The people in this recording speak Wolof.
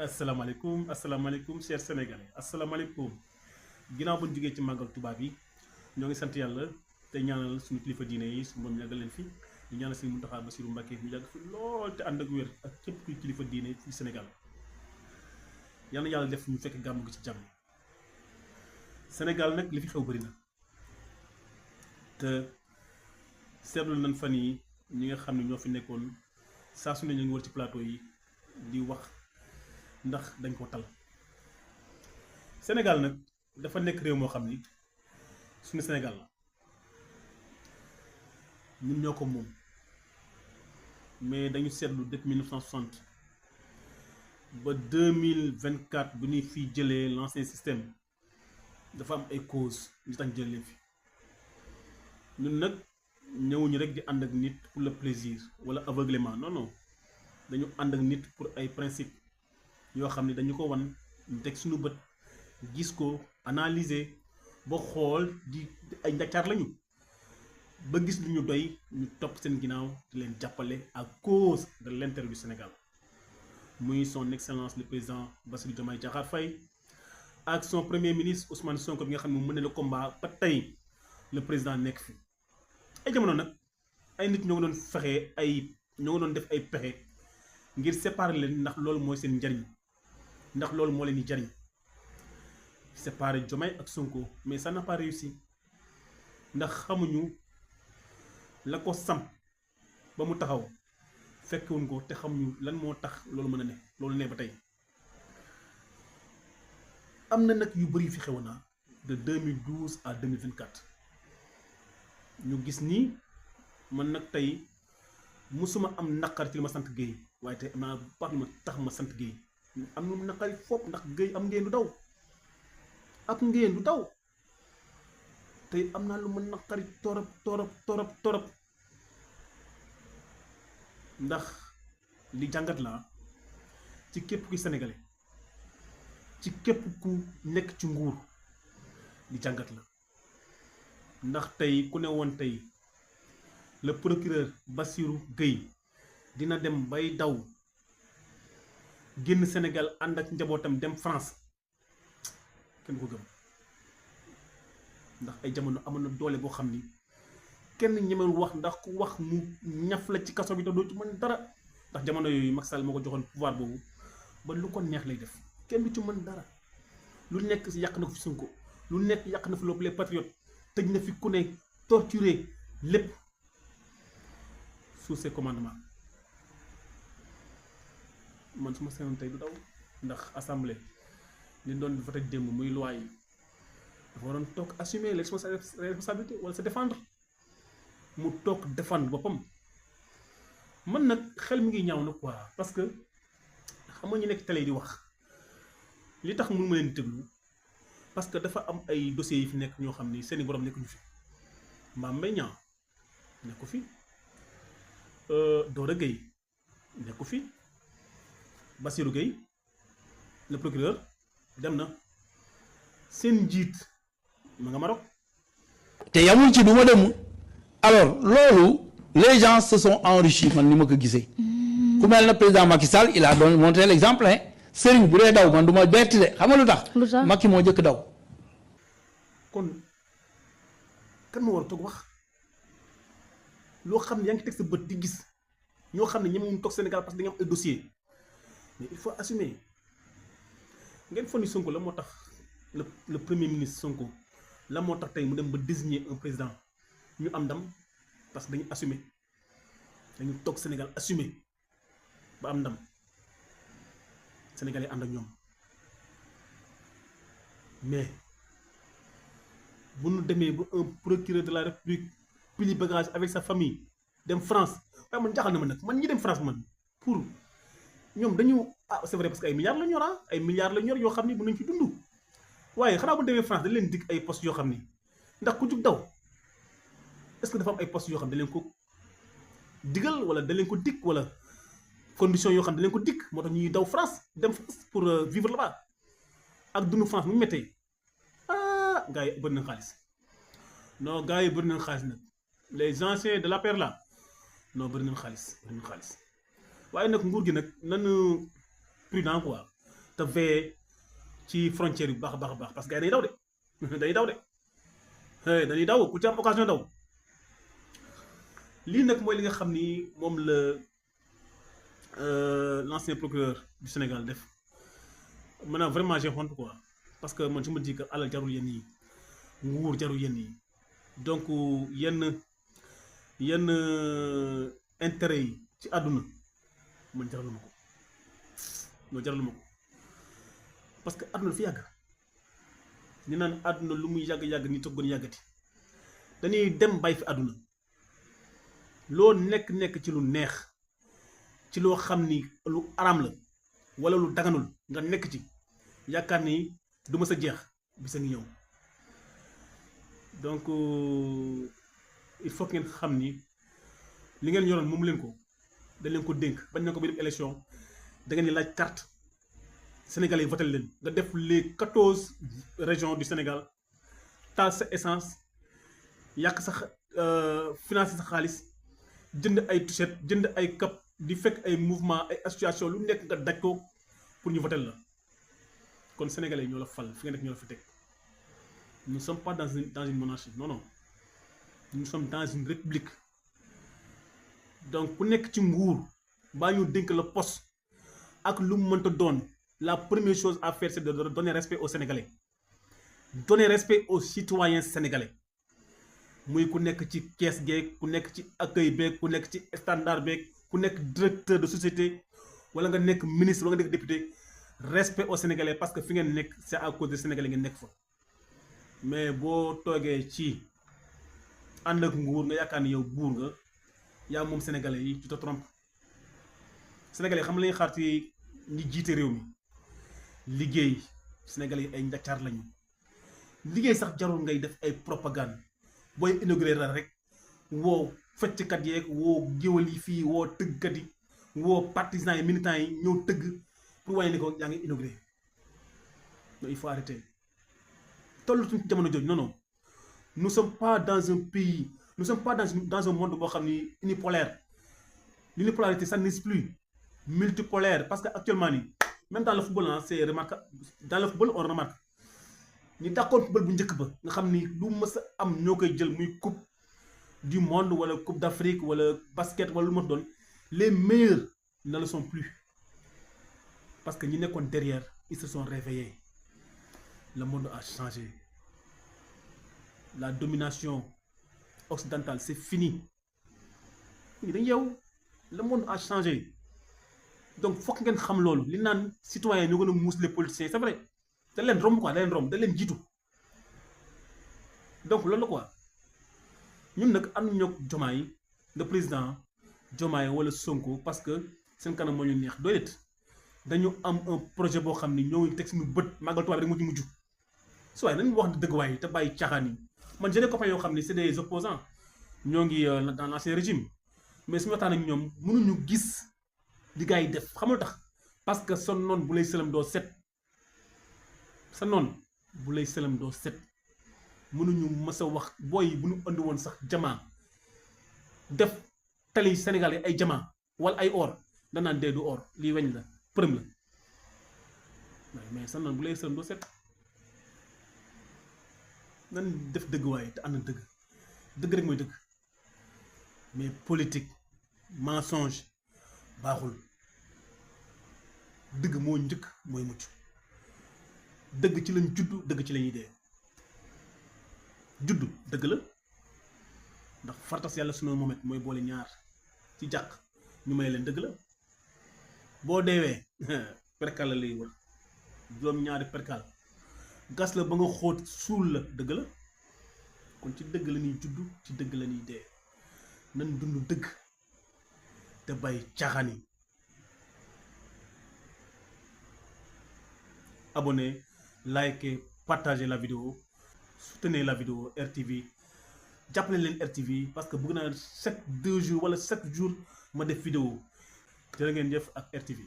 asalaamaaleykum chers sénégalais asalaamaaleykum ginnaaw ba ñu jógee ci màggal tubaab yi ñoo ngi sant yàlla te ñaanal suñu kilifa diine yi su moom yàggal leen fi ñu ñaanal Sëriñ Mountakha Bassirou Mbacké mu yàgg fi lool te ànd ak wér ak képp kuy kilifa diine fi Sénégal yal na yàlla def ñu fekk gàmmu gi ci jàmm. Sénégal nag li fi xew bëri na te seetlu nañ fan yi ñi nga xam ne ñoo fi nekkoon saa su ne ñu ngi war ci plateau yi di wax ndax dañ ko tal. Sénégal nag dafa nekk réew moo xam ni suñu Sénégal la ñun ñoo ko moom mais dañu seetlu depuis 1960 ba 2024 bu ñuy fi jëlee l'ancien système dafa am ay cause yu tax jëlee fi ñun nag ñëwuñu rek di ànd ak nit pour le plaisir wala aveuglement non dañu ànd ak nit pour ay principe yoo xam ne dañu ko wan ñu teg suñu bët gis ko analyser ba xool di ay njàccaar lañu ba gis lu ñu doy ñu topp seen ginnaaw di leen jàppale à cause de l'intérêt du Sénégal muy son excellence le président Bassirou Diomaye Diakhar Faye ak son premier ministre Ousmane Sonko bi nga xam ne mu mën le combat ba tey le président nekk fi. ay jamono nag ay nit ñoo ngi doon fexe ñoo ngi doon def ay pexe ngir séparer leen ndax loolu mooy seen njariñ ndax loolu moo leen di jariñ séparer Diomaye ak Sonko mais ça n'a pas réussi ndax xamuñu la ko samp ba mu taxaw fekkewuñ ko te xamuñu lan moo tax loolu mën a ne loolu ne ba tey am na nag yu bëri fi xewoon na de 2012 à 2024 ñu gis ni man nag tey musuma am naqar ci li ma sant Guèye waaye tey am naa baax ma tax ma sant Guèye am na mu naqari fopp ndax Guèye am ngeen du daw ak ngeen du daw tey am naa lu ma naqari torop ndax li jàngat la ci képp kuy sénégalais ci képp ku nekk ci nguur li jàngat la ndax tey ku ne woon tey le procureur Bassirou Guèye dina dem bay daw génn Sénégal ànd ak njabootam dem France kenn ko gëm ndax ay jamono amoon na doole boo xam ni kenn ñemewul wax ndax ku wax mu ñaf la ci kaso bi te doo ci mën dara ndax jamono yooyu Macky Sall moo ko joxoon pouvoir boobu ba lu ko neex lay def kenn du ci mën dara lu nekk yàq na ko fi Sonko lu nekk yàq na fi les patriotes tëj na fi ku ne torturé lépp sous ses commandements man su ma seenoon tey du daw ndax assemblée li doon voté démb muy loi yi dafa waroon toog assumer les responsabilités wala se défendre mu toog défendre boppam man nag xel mi ngi ñaaw na quoi parce que xam nga ñu nekk télé di wax li tax mënu ma leen déglu parce que dafa am ay dossiers yi fi nekk ñoo xam ni seeni borom nekkuñu fi Mame Mbaye Niang nekku fi Dora Gueye nekku fi Bassirou Guèye le procureur dem na seen njiit ma nga Maroc. te yamul ci du ma dem alors loolu les gens se sont enrichis man ni ma ko gisee. ku mel na président Macky Sall il a donné montré l'exemple hein Serigne bu dee daw man du ma bett de xam nga lu tax. Macky moo jëkk daw. kon kan ma war a toog wax loo xam ne yaa ngi teg sa bët di gis ñoo xam ne ñemewuñ toog Sénégal parce que dañu am ay dossiers mais il faut assumer ngeen foog ni Sonko la moo tax le premier ministre Sonko la moo tax tey mu dem ba désigner un président ñu am ndam parce que dañu assumer dañu toog Sénégal assumer ba am ndam Sénégalais ànd ak ñoom mais bu ñu demee ba un procureur de la République pili bagage avec sa famille dem France waaye man jaaxal na ma nag man ñi dem France man pour ñoom dañu c'est vrai parce que ay milliards la ñor ay milliards la ñor yoo xam ni mën nañu ci dund waaye xanaa bu demee France dañ leen dig ay postes yoo xam ni ndax ku jug daw est-ce que dafa am ay postes yoo xam ne dañ leen ko digal wala dañ leen ko dig wala conditions yoo xam ne dañ leen ko dig moo tax ñuy daw France dem France pour vivre là-bas ak dund France mu méttee gars yi bëri nañ xaalis non gars yi bëri nañ xaalis nag les anciens de l'APR là non bëri nañ xaalis waaye nag nguur gi nag nanu prudent quoi te veiller ci frontière yu baax a baax parce que gars yi dañuy daw de dañuy daw de dañuy daw ku ci am occasion daw lii nag mooy li nga xam ni moom la l'ancien procureur du Sénégal def maintenant vraiment j'ai honte quoi parce que man je me dis que alal jarul yenn yi nguur jarul yenn yi donc yenn intérêt yi ci àdduna man jaraluma ko loolu jaraluma ko parce que àdduna dafa yàgg ñu naan àdduna lu muy yàgg-yàgg ni toog gën yàggati dañuy dem bay fi àdduna loo nekk ci lu neex ci loo xam ni lu araam la wala lu daganul nga nekk ci yaakaar ni du ma sa jeex bisa ngi ñëw donc il faut que ngeen xam ni li ngeen yoroon moom leen ko dañ leen ko dénk bañ na ko bi def élection da ngeen di laaj carte Sénégalais yi voté leen nga def les 14 régions du Sénégal taal sa essence yàq sa financer sa xaalis jënd ay t-shirt jënd ay cap di fekk ay mouvement ay association lu nekk nga daj ko pour ñu voté la kon Sénégalais yi ñoo la fal fi nga nekk ñoo la fi teg nous ne sommes pas dans une monarchie non nous sommes dans une république donc ku nekk ci nguur baa ñu dénk la poste ak lu mu mënta doon la première chose à faire c'est de donner respect aux Sénégalais donner respect aux citoyens sénégalais muy ku nekk ci kees geeg ku nekk ci accueil beeg ku nekk ci standard beeg ku nekk directeur de société wala nga nekk ministre wala nga nekk député respect aux Sénégalais parce que fi ngeen nekk c'est à cause des Sénégalais ngeen nekk fa mais boo toogee ci ànd ak nguur nga yaakaar ni yow buur nga yaa moom Sénégalais yi tu te trompes Sénégalais xam lañuy xaar ci ñi jiite réew mi liggéey Sénégalais yi ay njaccaar lañu liggéey sax jarul ngay def ay propagande booy inauguré la rek woo fecckat yeeg woo géwël yi fii woo tëggkat yi woo partisans yi militants yi ñëw tëgg pour wàññi ni ko yaa ngi inauguré mais il faut arrêter tollu suñu jamono jooju non nous sommes pas dans un pays nous sommes pas dans un monde boo xam ni unipolaire l'unipolarité ça n'existe plus multipolaire parce que actuellement nii même dans le football c'est remarquable dans le football on remarque ñi d'accord football bu njëkk ba nga xam ni lu mës a am ñoo koy jël muy coupe du monde wala coupe d'Afrique wala basket wala lu ma doon les meilleurs ne le sont plus parce que ñi nekkoon derrière ils se sont réveillés le monde a changé la domination occidentale c'est fini ñi dañ yow le monde a changé donc fokk ngeen xam loolu li naan citoyen ñoo gën a muus les politiciens c'est vrai da leen romb quoi da leen romb da leen jiitu donc loolu la quoi ñun nag am ñoo Diomaye le président Diomaye wala Sonko parce que seen kanam moo ñu neex doyet dañu am un projet boo xam ni ñoo ngi teg suñu bët màggal tubaab rek mu ci mujj su waaye nañu wax dëgg waaye te bàyyi caaxaan yi man j'ai des copains yoo xam ni c'est des opposants ñoo ngi dans l'ancien régime mais suñu waxtaan ak ñoom mënuñu gis li gars yi def xamul tax parce que sa noon bu lay sëlam doo set sa noon bu lay sëlam doo set mënuñu mës a wax booy bu ñu andi woon sax jamaa def tali Sénégal yi ay jamaa wala ay or danaan dee du or lii weñ la përëm la mais sa noon bu lay sëlam doo set nan def dëgg waaye te ànd dëgg rek mooy dëgg mais politique mensonge baaxul dëgg moo njëkk mooy mucc dëgg ci lañ judd dëgg ci lañuy dee judd dëgg la ndax fartas yàlla sunu moomet mooy boole ñaar ci jàq ñu may leen dëgg la boo deewee perkal la lay wër juróom ñaari perkal gas la ba nga xóot suul la dëgg la kon ci dëgg la ñuy judd ci dëgg la ñuy dee nan dund dëgg te bàyyi caaxaan yi abonnez, likez, partagez la vidéo soutenez la vidéo RTV jàppale leen RTV parce que bëgg naa chaque 2 jours wala chaque jour ma def vidéo jërë ngeen jëf ak RTV